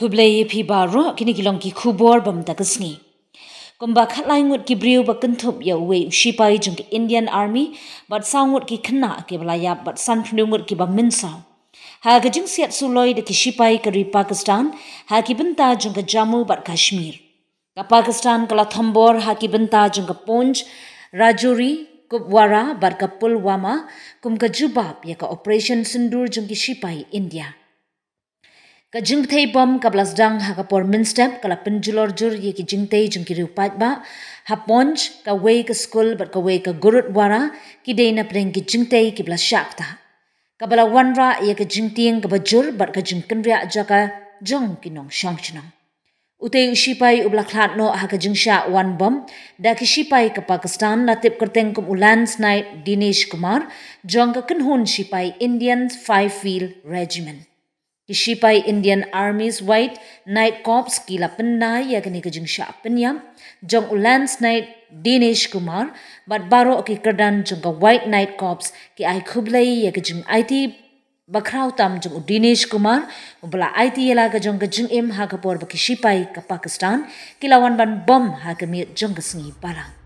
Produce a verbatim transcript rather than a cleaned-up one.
Khublei ïa phi baroh, kine ki long ki khubor ba mynta ka sngi. Kumba khatlai ngut ki briew ba kynthup ïa uwei u shipai jong ka Indian Army bad saw ngut ki khynnah kiba la ïap bad sanphew ngut kiba mynsaw ha ka jingsiat suloi da ki shipai ka ri Pakistan ha ki bynta jong ka Jammu bad Kashmir. Ka Pakistan ka la thombor ha ki bynta jong ka Poonch, Rajouri, Kupwara bad ka Pulwama kum ka jubab ïa ka Operation Sindoor jong ki shipai India. Ka jingpynthei bom kaba la sdang ha ka por mynstep ka la pynjulor jur ïa ki jingtei jong ki riew paidbah. Ha Poonch, kawei ka skul bad kawei ka Gurudwara ki dei na pdeng ki jingtei kiba la shah ktah, kaba la wanrah ïa ka jingtieng kaba jur bad ka jingkynriah jaka jong ki nongshong shnong. Utei u shipai uba la khlad noh ha ka jingshah wan bom da ki shipai ka Pakistan la tip kyrteng kum u Lance Knight Dinesh Kumar, jong ka kynhun shipai Indian Five Field Regiment. Ki shipai Indian Army's White Knight Corps ki la pyndai ïa kane ka jingshah pynïap jong u Lance Knight Dinesh Kumar bad baroh ki kyrdan jong ka White Knight Corps ki ai khublei ïa ka jingaiti ba khraw tam jong u Dinesh Kumar, uba la aiti ïa la ka jong ka jingim ha ka por ba ki shipai ka Pakistan ki la wan ban bom ha ka miet jong ka sngi Balang.